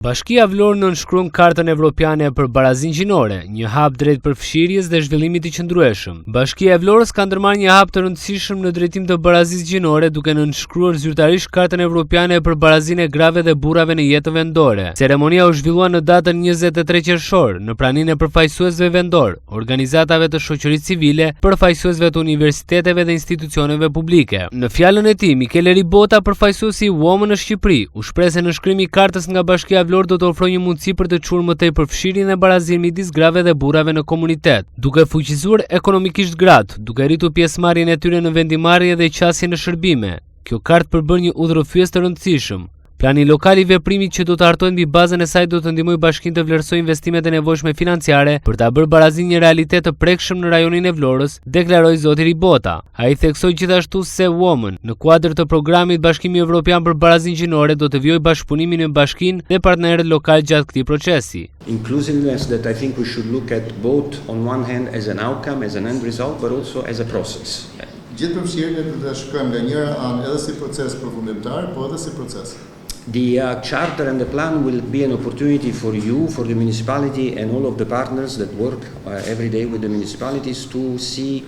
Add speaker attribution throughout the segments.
Speaker 1: Bashkia Vlorë nënshkruan Kartën Evropiane për Barazinë Gjinore, një hap drejt përfshirjes dhe zhvillimit të qëndrueshëm. Bashkia e Vlorës ka ndërmarrë një hap të rëndësishëm në drejtim të barazisë gjinore duke nënshkruar zyrtarisht Kartën Evropiane për Barazinë e Grave dhe Burrave në jetën vendore. Ceremonia u zhvillua në datën 23 qershor, në praninë e përfaqësuesve vendorë, organizatave të shoqërisë civile, përfaqësuesve të universiteteve dhe institucioneve publike. Në fjalën e tij, Michele Ribotta, përfaqësuesi i Women në Shqipëri, u shpreh se nënshkrimi i kartës nga Bashkia Vlorë do të ofrojë një mundësi për të çuar më tej përfshirjen dhe barazinë midis grave dhe burrave në komunitet, duke fuqizuar ekonomikisht gratë, duke rritur pjesëmarrjen e tyre në vendimmarrje dhe qasje në shërbime. Kjo kartë përbën një udhërrëfyes të rëndësishëm. Plani lokal i veprimit që do të hartohet mbi bazën e saj do të ndihmojë bashkinë të vlerësojë investimet e nevojshme financiare për ta bërë barazinë një realitet të prekshëm në rajonin e Vlorës, deklaroi zoti Ribotta. Ai theksoi gjithashtu se Women, në kuadër të programit Bashkimi Evropian për Barazinë Gjinore, do të vijojë bashkëpunimin me bashkinë dhe partnerët lokalë gjatë këtij procesi.
Speaker 2: Inclusiveness that I think we should look at both on one hand as an outcome, as an end result, but also as a process.
Speaker 3: Gjithëpërfshirjen ne do ta shikojmë nga njëra anë edhe si proces përfundimtar, po edhe si proces.
Speaker 2: The charter and the plan will be an opportunity for you, for the municipality and all of the partners that work every day with the municipalities to see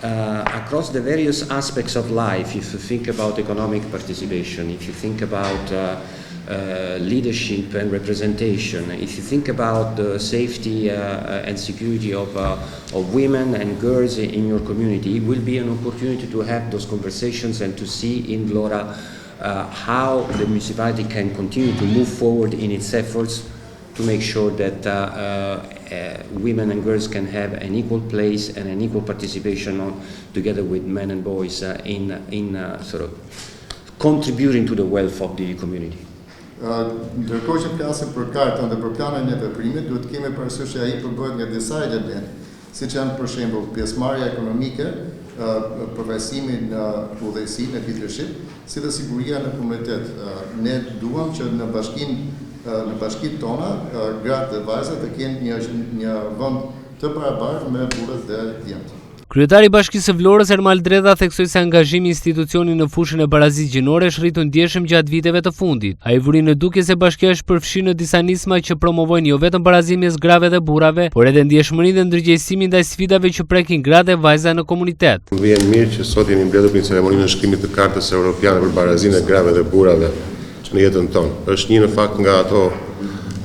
Speaker 2: across the various aspects of life, if you think about economic participation, if you think about leadership and representation, if you think about the safety and security of, of women and girls in your community, it will be an opportunity to have those conversations and to see in Vlora uh, how the municipality can continue to move forward in its efforts to make sure that uh, uh, women and girls can have an equal place and an equal participation on, together with men and boys uh, in, in uh, sort of contributing to the wealth of the community.
Speaker 3: Ndërkohë që flasim për kartën dhe për planin e veprimit, duhet të kemi parasysh që ai përbëhet nga disa elemente, siç janë për shembull pjesëmarrja ekonomike, përfaqësimi në udhëheqësi, në leadership, si dhe siguria në komunitet. Ne duam që në bashkinë në bashkitë tona, gratë dhe vajzat të kenë një një vend të barabartë me burrat dhe djemtë.
Speaker 1: Kryetari i Bashkisë së Vlorës, Ermal Dredha, theksoi se angazhimi i institucionit në fushën e barazisë gjinore është rritur ndjeshëm gjatë viteve të fundit. Ai vuri në dukje se bashkia është përfshirë në disa nisma që promovojnë jo vetëm barazinë mes grave dhe burrave, por edhe ndjeshmërinë dhe ndërgjegjësimin ndaj sfidave që prekin gratë dhe vajzat në komunitet.
Speaker 4: Më vjen mirë që sot jemi mbledhur për një ceremoni nënshkrimit të Kartës Europiane për Barazinë e Grave dhe Burrave në jetën tonë. Është një në fakt nga ato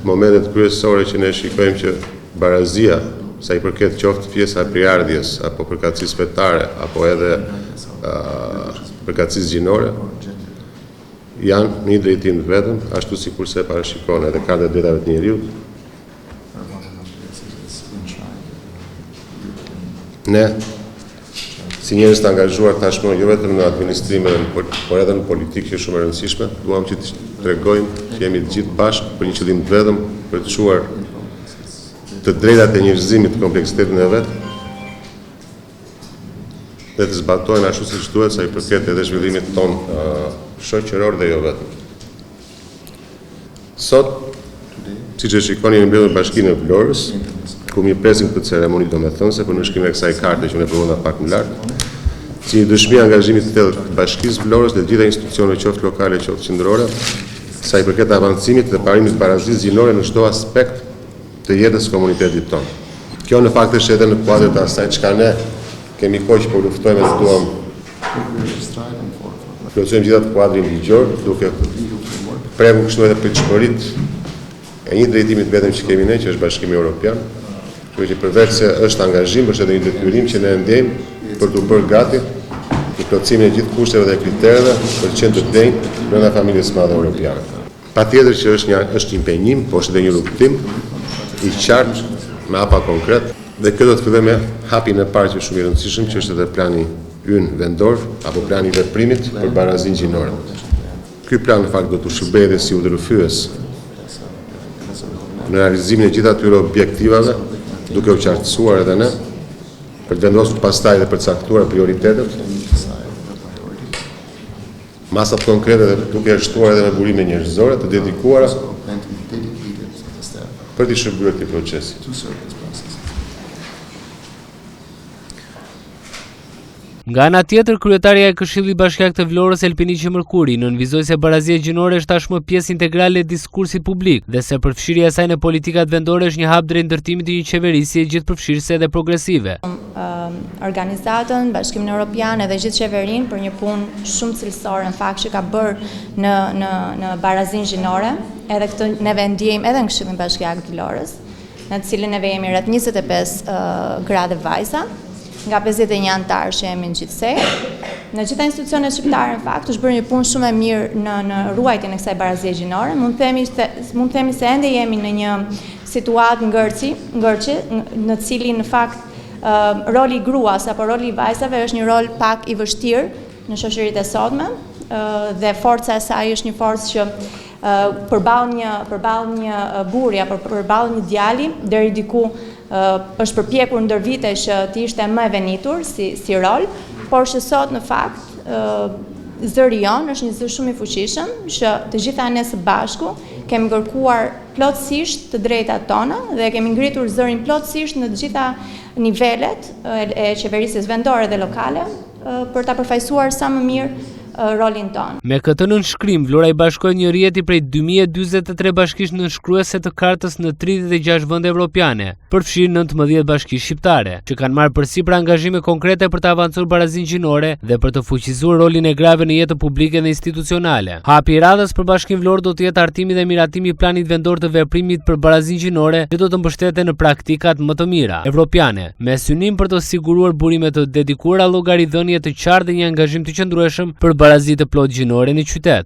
Speaker 4: momentet kryesore që ne shikojmë që Barazia, sa i përket qoftë pjesa e prejardhjes apo përkatësisë fetare apo edhe përkatësisë gjinore, janë në një drejtim të vetëm, ashtu sikurse e parashikon edhe Karta e të Drejtave të Njeriut. Ne, si njerëz të angazhuar tashmë jo vetëm në administrim edhe në por edhe në politikë që është shumë e rëndësishme, duam që të tregojmë që jemi të gjithë bashkë për një qëllim të vetëm, për të çuar të drejtat e njerëzimit në kompleksitetin e vet dhe të zbatohen ashtu siç duhet sa i përket edhe zhvillimit tonë shoqëror dhe jo vetëm. Sot, siç e shikoni, jemi mbledhur në Bashkinë e Vlorës, ku mirëpresim këtë ceremoni domethënëse për nënshkrimin e kësaj karte që unë e përmenda pak më lart, si një dëshmi angazhimi të thellë të Bashkisë Vlorës dhe të gjitha institucioneve qoftë lokale qoftë qendrore, sa i përket avancimit dhe parimit të barazisë gjinore në çdo aspekt të jetës së komunitetit tonë. Kjo në fakt është edhe në kuadër të asaj çka ne kemi kohë që po luftojmë dhe duam Plotësojmë gjithë atë kuadrin ligjor, duke prekur kështu edhe pritshmëritë e një drejtimi të vetëm që kemi ne, që është Bashkimi Evropian. Kështu që përveç se është angazhim, është edhe një detyrim që ne e ndjejmë për t'u bërë gati në plotësimin e gjithë kushteve dhe kritereve për të qenë të denjë brenda familjes së madhe europiane. Patjetër që është një është një impenjim, por është edhe një rrugëtim i qartë me hapa konkret dhe kjo do të fillojë me hapin e parë që është shumë i rëndësishëm, që është edhe plani ynë vendor apo plani i veprimit për barazinë gjinore. Ky plan në fakt do t'u shërbejë edhe si udhërrëfyes në realizimin e gjithë atyre objektivave, duke u qartësuar edhe ne për të vendosur pastaj dhe përcaktuar prioritetet Masat konkrete dhe duke e shtuar edhe me burime njerëzore të dedikuara për t'i shërbyer këtij procesi.
Speaker 1: Nga ana tjetër, kryetarja e Këshillit Bashkiak të Vlorës, Elpiniqi Mërkuri, nënvizoi se barazia gjinore është tashmë pjesë integrale e diskursit publik dhe se përfshirja e saj në politikat vendore është një hap drejt ndërtimit të një qeverisje gjithëpërfshirëse dhe progresive.
Speaker 5: Organizatën, Bashkimin Evropian edhe gjithë qeverinë për një punë shumë cilësore në fakt që ka bërë në në në barazinë gjinore. Edhe këtë neve e ndjejmë edhe në Këshillin Bashkiak të Vlorës, në të cilin neve jemi rreth 25 gra dhe vajza, nga 51 anëtarë që jemi në gjithsej. Në gjitha institucionet shqiptare në fakt është bërë një punë shumë e mirë në në ruajtjen e kësaj barazie gjinore. Mund të themi se mund të themi se ende jemi në një situatë ngërci, ngërçi, në të cilin në fakt roli i gruas apo roli i vajzave është një rol pak i vështirë në shoqëritë e sotme dhe forca e saj është një forcë që përballë një përballë një burri apo përballë një djali deri diku është përpjekur ndër vite që të ishte më e venitur si si rol, por që sot në fakt zëri jonë është një zë shumë i fuqishëm që të gjitha ne së bashku kemi kërkuar plotësisht të drejtat tona dhe kemi ngritur zërin plotësisht në të gjitha nivelet e qeverisjes vendore dhe lokale për ta përfaqësuar sa më mirë rolin tonë.
Speaker 1: Me këtë nënshkrim, Vlora i bashkohet një rrjeti prej 2043 bashkish nënshkruese të kartës në 36 vende evropiane, përfshirë 19 bashki shqiptare, që kanë marrë përsipër angazhime konkrete për të avancuar barazinë gjinore dhe për të fuqizuar rolin e grave në jetën publike dhe institucionale. Hapi i radhës për Bashkinë Vlorë do të jetë hartimi dhe miratimi i planit vendor të veprimit për barazinë gjinore, që do të mbështetet në praktikat më të mira evropiane, me synim për të siguruar burime të dedikuara llogaridhënie të qartë dhe një angazhim të qëndrueshëm për barazi të plotë gjinore në qytet.